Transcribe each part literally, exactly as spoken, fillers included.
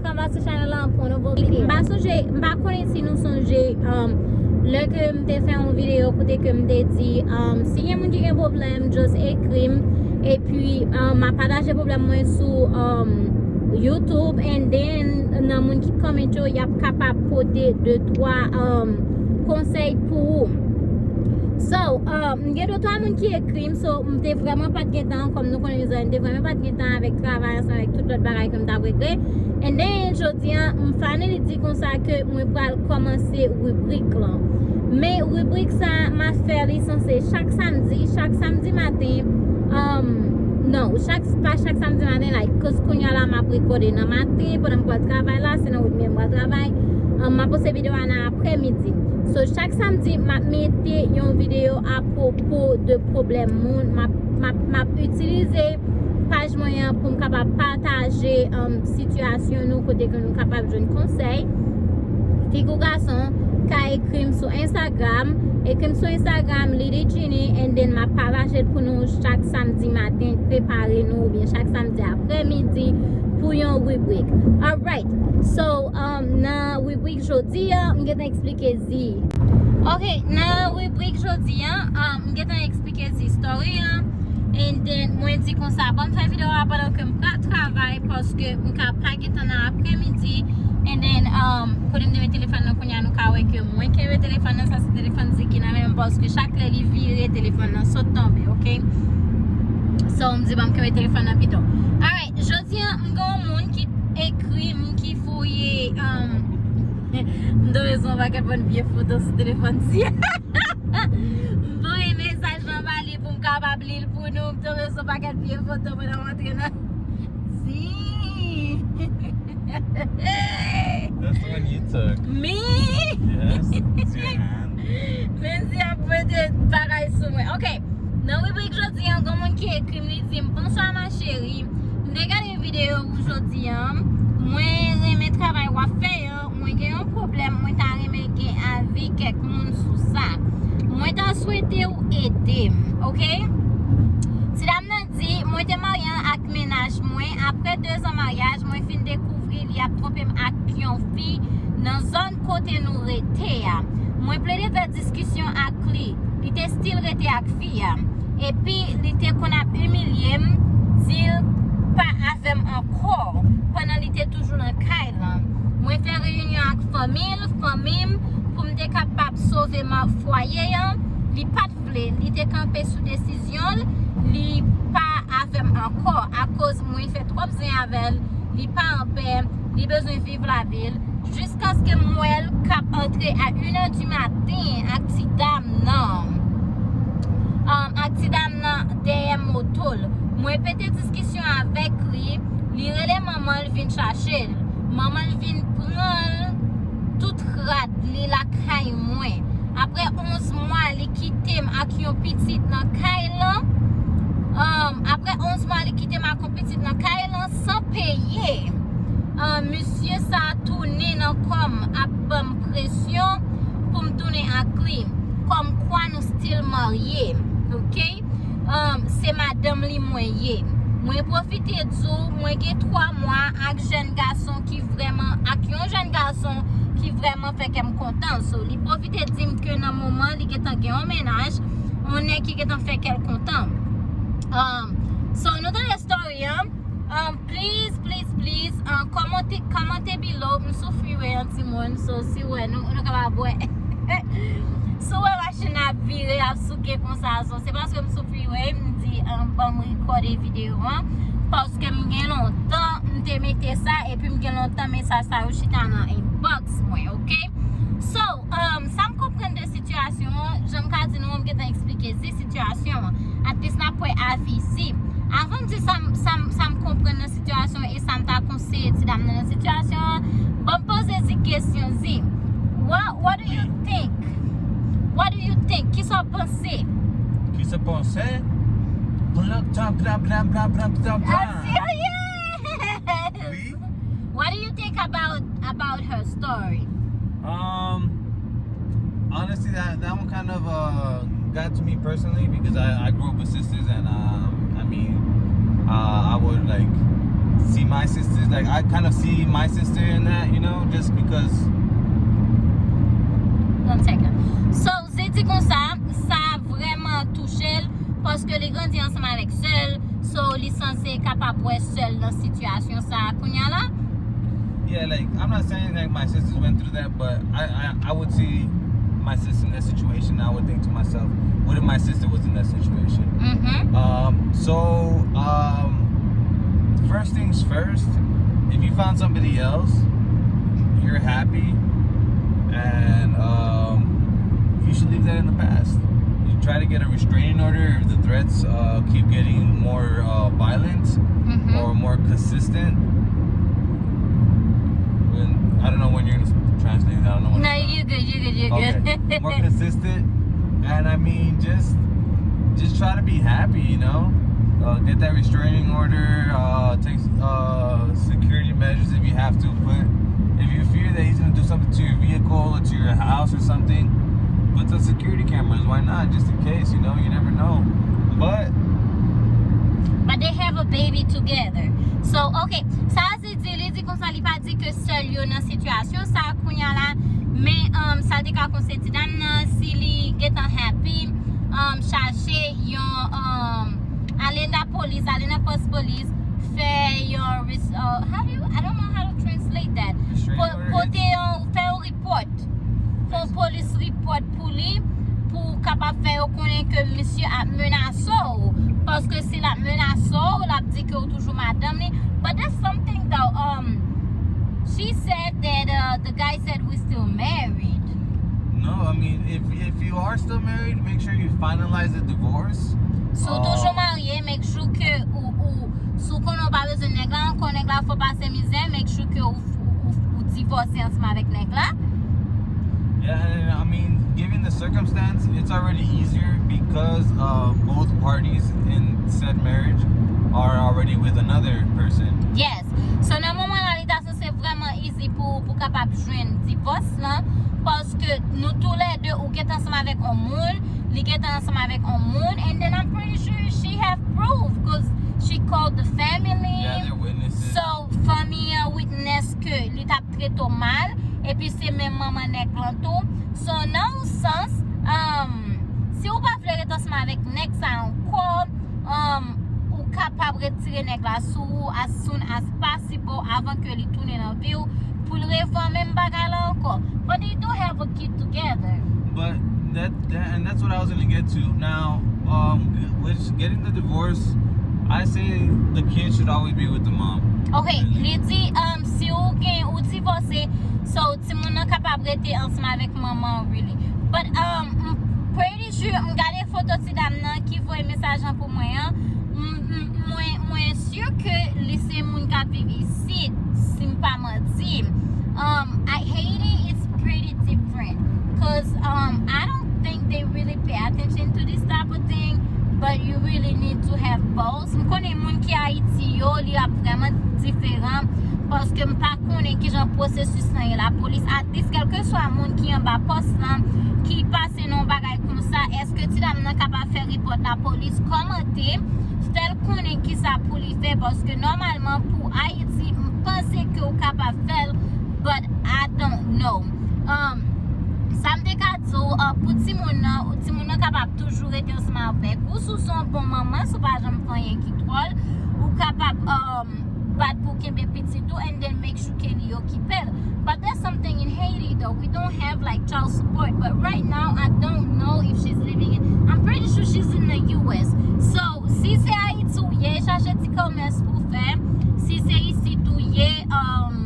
Welcome back to channel la pou nouvo videyo. M pa sonje, m pa konnen si nou sonje, um, lè ke m te fè yon videyo kote ke m te di, um, si gen moun ki gen pwoblèm, just ekri m. Epi, um, m ap pataje pwoblèm mwen sou, um, YouTube, and then nan moun ki comment yo, y ap kapab pote de twa, um, konsèy pou ou. So, um, m gen de twa moun ki ekri m, so m te vrèman pa t gen tan, kòm nou konnen mezanmi, m te vrèman pa t gen tan avèk travay ansanm avèk tout lòt bagay ke m t ap regle. And then, jodi a, m finally di konsa ke mwen pral kòmanse ribrik lan. Men ribrik sa, m ap fè li sanse chak samdi, chak samdi maten. Um, non, chak, pa chak samdi maten, like, cause kounye a la, m ap rekòde nan maten, pandan m pral travay la, se nan wout men m pral travay. Um, m ap poste videyo a nan aprèmidi. So, chak samdi, m ap mete yon videyo apwopo de pwoblèm moun. M ap, m ap, m ap itilize paj mwen an pou m kapab pataje, um, sitiyasyon nou, kote ke nou kapab jwenn konsèy. Fi kou gason, ka ekri m sou Instagram, ekri m sou Instagram, Lydie Genie, and then m ap pataje l pou nou chak samdi maten, prepare nou, oubyen chak samdi aprèmidi pou yon ribrik. Alright, so, um, nan ribrik jodi a, m gentan eksplike Zi. Ok, nan ribrik jodi a, um, m gentan eksplike Zi story an. And then, mwen di konsa, ban m fè videyo a pandan ke m pa travay, paske m ka pa gentan nan aprèmidi. And then, um, kote m te met telefòn nan kounye a, nou ka wè ke mwen kenbe telefòn nan, sa se telefòn Zi ki nan men m, paske chak lè li vire, telefòn nan sot tonbe, ok? So, m di, ban m kenbe telefòn nan pito. Alright, jodi a, m gen yon moun ki ekri m, ki voye, um, m tonbe sou yon pakèt bann vye foto sou telefòn Zi. M voye mesaj lan ba li pou m kapab li l pou nou. M tonbe sou pakèt vye foto pandan m antre nan. Si. That's the one you took. Me? Yes, it's your hand. Men Zi ap mete bagay sou mwen. Ok. Nan ribrik jodi an, gen moun ki ekri m, li di m, "Bonswa ma chérie. M te gade videyo ou jodi an. Mwen renmen travay w ap fè an. Mwen gen yon pwoblèm, mwen ta renmen gen avi kèk moun sou sa. Mwen ta swete w ede m, ok?" Ti dam nan di, "Mwen te marye ak mennaj mwen. Apre de zan maryaj, mwen fin dekouvri li ap twonpe m ak yon fi nan zòn kote nou rete a. Mwen plede fè diskisyon ak li. Li te still rete ak fi a. Epi, li te konn ap imilye m, di l pa avè m ankò, pandan li te toujou nan kay lan. Mwen fè reyinyon ak fanmi l, fanmi m, pou m te kapab sove ma-, fwaye an. Li pa t vle, li te kanpe sou desizyon l, li pa avè m ankò, akoz mwen fè twòp zen avè l, li pa anpè, li bezwen viv lavi l, jiskaske m wè l k ap antre a inè di maten ak ti dam nan, um, ak ti dam nan dèyè moto l. Mwen pete diskisyon avèk li, li rele manman l vin chache l. Manman l vin pran l tout rad li lakay mwen. Apre onz mwa, li kite m ak yon pitit nan kay lan. Um, apre onz mwa, li kite m ak yon pitit nan kay lan san peye. Um, misye sa a tounen nan kò m, ap ban m presyon pou m tounen ak li. Kòmkwa nou still marye, ok? Um, se madanm li mwen ye. Mwen pwofite di w, mwen gen twa mwa ak jèn gason ki vrèman, ak yon jèn gason ki vrèman fè kè m kontan. So, li pwofite di m ke nan moman li gentan gen yon mennaj, yon nèg ki gentan fè kè l kontan. Um, so, nou tande story an. Um, please, please, please, uh, kòmante, kòmante below. M sou freeway an, timoun. So, si w wè, nou, nou kapab wè. Si w wè machin ap vire, ap souke konsa, so, se paske m sou freeway, m di, um, ban m rekòde videyo an. Paske m gen lontan, m te mete sa, epi m gen lontan mesaj sa yo chita nan inbox mwen, ok? So, um, sa m konprann de sitiyasyon an, jan m ka di nou, m gentan eksplike Zi sitiyasyon an. At least n ap wè avi Zi. Avan m di sa m, sa m, sa m konprann nan sitiyasyon e sa m ta konseye ti dam nan nan sitiyasyon an, ban m poze Zi kesyon, Zi. What, what do you think? What do you think? Kisa w panse? Kisa w panse? Bla, bla, bla, bla, bla, bla, bla, bla. I'm serious! Wi. What do you think about, about her story? Um, honestly, that, that one kind of, uh, got to me personally because I, I grew up with sisters and, um, I mean, uh, I would, like, See my sisters, like, I kind of see my sister in that, you know, just because. One second. So, se di konsa, sa vrèman touche l, paske li grandi ansanm avèk sè l, so li sanse kapab wè sè l nan sitiyasyon sa a kounye a la. Yeah, like, I'm not saying, like, my sisters went through that, but I, I, I would see my sister in that situation. I would think to myself, what if my sister was in that situation? Mhm. Um, so, um, first things first, if you found somebody else, you're happy, and um, you should leave that in the past. You try to get a restraining order if the threats uh, keep getting more uh, violent Mhm. or more consistent. When, I don't know when you're gonna translate that. I don't know when No, it's you good, you good, you good. Okay. More consistent, and I mean, just just try to be happy, you know. Uh, get that restraining order. Uh, take uh, security measures if you have to. But if you fear that he's gonna do something to your vehicle or to your house or something, put the security cameras. Why not? Just in case, you know. You never know. But But they have a baby together. So, okay, sa se di, li di konsa, li pa di ke sè l yo nan sitiyasyon sa a kounye a la, men um, sa l te ka konseye ti dam nan, si li gentan happy, um, chache yon um, ale nan polis, ale nan pòs polis, fè yon res- uh, how do you, I don't know how to translate that. Restraining Po- order Pote is- yon, fè yon report. Fè yon polis report pou li, pou kapab fè yo konnen ke misye ap menase w. Paske si l ap menase w, l ap di ke w toujou madanm li. But there's something though. Um, she said that uh, the guy said we still married. No, I mean, if if you are still married, make sure you finalize the divorce. Si w toujou marye, make sure ke ou, ou si w konnen w pa bezwen nèg la ankò, nèg la fè w pase mizè, make sure ke ou, ou, ou, ou divòse ansanm avèk nèg la. Yeah, and I mean, given the circumstance, it's already easier because uh, both parties in said marriage are already with another person. Yes. So nan moman la, li ta sanse vrèman easy pou pou kapab jwenn divòs lan, paske nou toulède, ou gentan ansanm avèk yon moun, li gentan ansanm avèk yon moun, and then I'm pretty sure she have proof, cause she called the family. Yeah, they're witnesses. So, fanmi an witness ke li t ap trete w mal, epi se menm manman nèg lan tou. So, nan yon sans, um, si w pa vle ret ansanm avèk nèg sa ankò, um, ou kapab retire nèg la sou ou as soon as possible avan ke li tounen nan vi w pou l refè menm bagay la ankò. But they do have a kid together. But that, that and that's what I was gonna get to. Now, um, with getting the divorce, I say the kid should always be with the mom. Ok, li di, um, si ou gen, ou divòse, so timoun nan kapab rete ansanm avèk manman, really. But um, m pretty sure, m gade foto ti dam nan ki voye mesaj lan pou mwen an. M- m- Mwen, mwen si ke li se moun k ap viv isit, si m pa manti. Um, I, Haiti is pretty different. Cause um, I don't think they really pay attention to this type of thing, but you really need to have balls. M konnen moun ki Ayiti yo, li ap vrèman diferan, paske m pa konnen kijan pwosesis lan ye. Lapolis, at least, kèlkeswa moun ki anba pòs lan, ki pase nan yon bagay konsa, èske ti dam nan kapab fè repòt lapolis? Kòmante, fè l konnen kisa pou li fè, paske nòmalman pou Ayiti, m panse ke w kapab fè l, but I don't know. Um, sa m te ka di w, uh, pou timoun nan, timoun nan kapab toujou rete ansanm avèk ou. Si w se yon bon manman, si w pa janm fè anyen ki twòl, ou kapab um, bat pou kenbe pitit ou and then make sure ke li okipe l. But there's something in Haiti though. We don't have like child support, but right now I don't know if she's living in, I'm pretty sure she's in the U S. So, si se Ayiti ou ye, chache ti komès pou fè. Si se isit ou ye, um,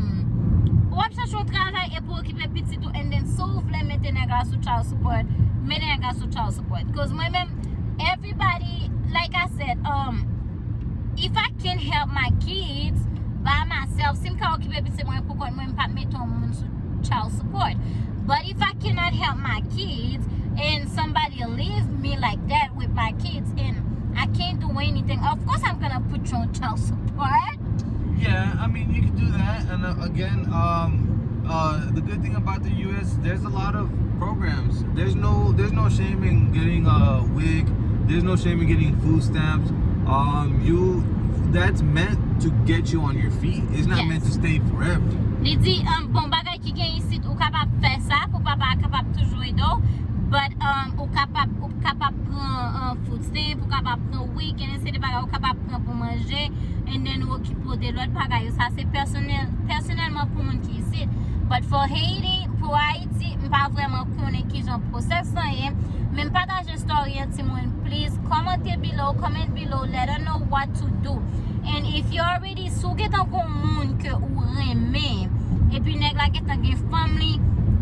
w ap chache yon travay epi w okipe pitit ou, and then si w vle mete nèg la sou child support, mete nèg la sou child support. Cause mwen menm, everybody, like I said, um, if I can help my kids by myself, si m ka okipe pitit mwen pou kont mwen, m p ap mete yon moun sou child support. But if I cannot help my kids and somebody leave me like that with my kids and I can't do anything, of course I'm gonna put you on child support. Yeah, I mean, you can do that. And uh, again, um, uh, the good thing about the U S, there's a lot of programs. There's no, there's no shame in getting a wig. There's no shame in getting food stamps. Um, you, That's meant to get you on your feet. It's not meant to Yes. stay forever. Li di, um, bon, bagay ki gen isit, ou kapab fè sa pou papa a kapab toujou ede w. But um, ou kapab ou kapab pran um, food stamp, ou kapab pran weekend, se de bagay ou kapab pran pou manje, and then ou okipe w de lòt bagay yo. Sa se pèsonèl, pèsonèlman pou moun ki isit. But for Haiti, pou Ayiti, m pa vrèman konnen kijan pwosès lan ye. Men m pataje story an, timoun, please, kòmante below, comment below, let us know what to do. And if you already, si w gentan gon moun ke ou renmen, epi nèg la gentan gen fanm li,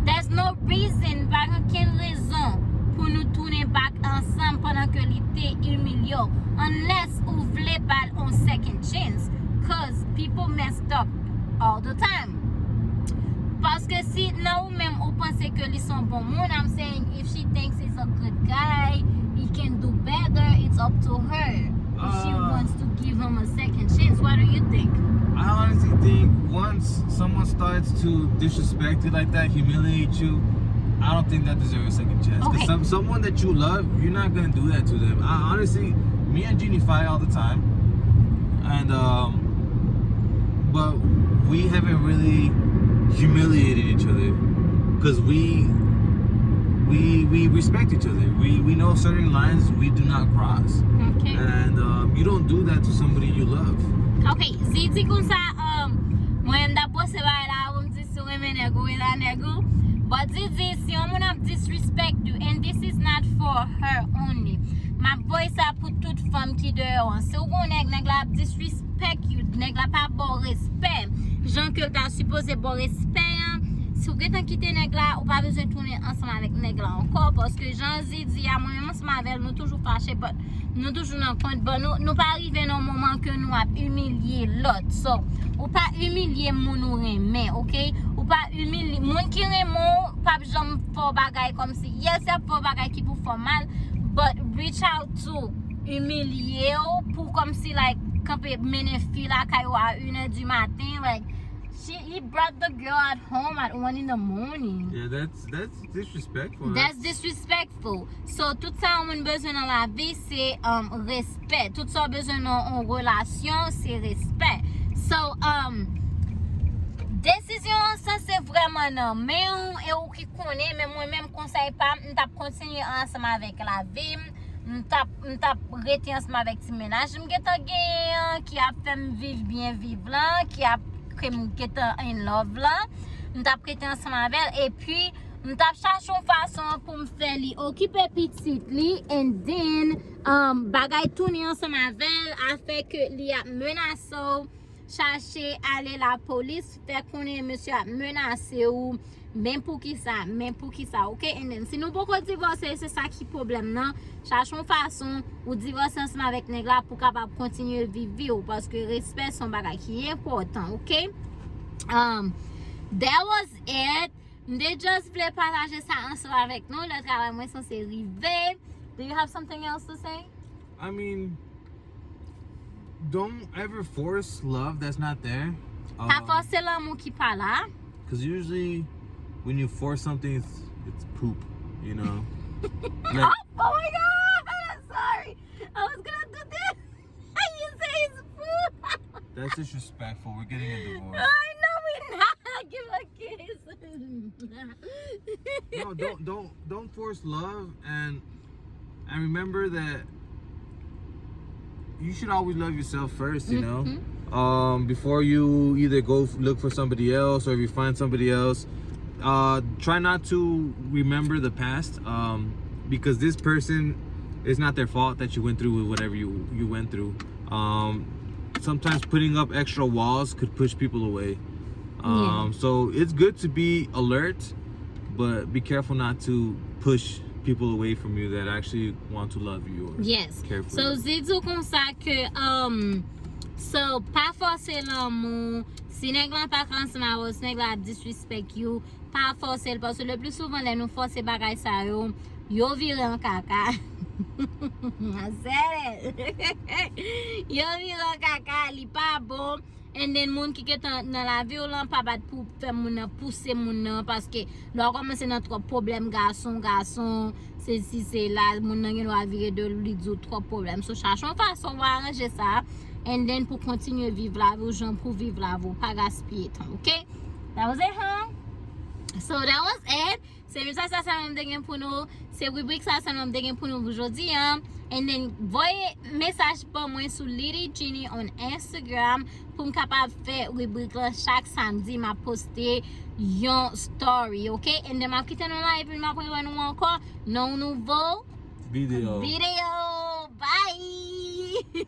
there's no reason, pa gen okenn rezon pou nou tounen back ansanm pandan ke li te imilye w. Unless ou vle ba l on second chance, cause people messed up all the time. Paske si nan ou menm ou panse ke li se yon bon moun, I'm saying if she thinks he's a good guy, he can do better, it's up to her. If she Ah. wants to give him a second chance, what do you think? I honestly think once someone starts to disrespect you like that, humiliate you, I don't think that deserves a second chance. Because Okay. some, someone that you love, you're not gonna do that to them. I honestly, me and Jeannie fight all the time, and um, but we haven't really humiliated each other because we we we respect each other. We we know certain lines we do not cross, Okay. and um, you don't do that to somebody you love. Ok, Zi di konsa, um, mwen m t ap pwose bagay la, ou m di si w renmen nèg ou, rela nèg ou. But Zi di, si yon moun ap disrespect you, and this is not for her only. M ap voye sa pou tout fanm ki deyò an. Si w gon nèg, nèg la ap disrespect you, nèg la pa ba w respè. Jan ke l ta sipoze ba w respè an. Si w gentan kite nèg la, ou pa bezwen tounen ansanm avèk nèg la ankò. Paske jan Zi di a, mwen menm ansanm avè l, nou toujou fache, but nou toujou nan kont, but nou, nou pa rive nan moman ke nou ap imilye lòt. So, ou pa imilye moun ou renmen, ok? Ou pa imilye, moun ki renmen w, p ap janm fè w bagay kòmsi, yes, y ap fè w bagay ki pou fè w mal, but reach out to imilye w pou kòmsi, like, kanpe mennen fi lakay ou a une heure du matin, like, she, he brought the girl at home at one in the morning. Yeah, that's that's disrespectful. That's disrespectful. So, tout sa yon moun bezwen nan lavi, se um, respè. Tout sa w bezwen nan yon relasyon, se respè. So, um, desizyon an sanse vrèman nan men w, e ou ki konnen, men mwen menm konsèy pa m, m t ap kontinye ansanm avèk lavi m, m t ap, m t ap rete ansanm avèk ti mennaj m gentan genyen an, ki ap fè m viv byen viv lan, ki ap ke m gentan in love lan, m t ap rete ansanm avè l, epi m t ap chache yon fason pou m fè li okipe pitit li, and then um, bagay tounen ansanm avè l, afè ke li ap menase w, chache ale lapolis, fè konnen mesye ap menase w, men poukisa, men poukisa, ok? And then, si nou poko divòse, se sa ki pwoblèm nan, chache yon fason ou divòse ansanm avèk nèg la pou kapab kontinye viv vi w, paske respè se yon bagay ki enpòtan, ok? Um, that was it. M te just vle pataje sa ansanm avèk nou. Lè travay mwen sanse rive. Do you have something else to say? I mean, don't ever force love that's not there. Pa fòse lanmou ki pa la. Because usually, when you force something, it's it's poop. You know. Oh, oh my god! I'm sorry. I was gonna do this. You say it's poop. That's disrespectful. We're getting a divorce. I know we not. Give a kiss. No, don't don't don't force love and and remember that you should always love yourself first, you know. Um, before you either go f- look for somebody else or if you find somebody else, uh, try not to remember the past. Um, because this person, it's not their fault that you went through with whatever you you went through. Um, sometimes putting up extra walls could push people away. Um, Yeah. So it's good to be alert, but be careful not to push people away from you that actually want to love you or Yes. care for So, you. Zi di w konsa ke, um, so, pa fòse lanmou. Si nèg lan pa ka ansanm avè w, si nèg la ap disrespect you, pa fòse l, paske le pli souvan lè nou fòse bagay sa yo, yo vire an kaka. I said it. Yo vire an kaka, li pa bon. And then moun ki gentan nan lavi w lan pa bat pou fè moun nan pouse moun nan, paske lè w kòmanse nan twòp pwoblèm gason, gason, se si se la, moun nan gen dwa vire do l, li di w twòp pwoblèm. So, chache yon fason w aranje sa. and then pou kontinye viv lavi w jan pou viv lavi w, pa gaspiye tan, ok? That was it, huh? So that was it. Se mesaj sa sèlman m te gen pou nou. Se ribrik sa sèlman m te gen pou nou pou jodi an. And then voye mesaj ban mwen sou Lady Genie on Instagram pou m kapab fè ribrik la chak samdi. M ap poste yon story, ok? And then m ap kite nou la epi m ap rewè nou ankò nan yon nouvo Videyo. Videyo. Bye.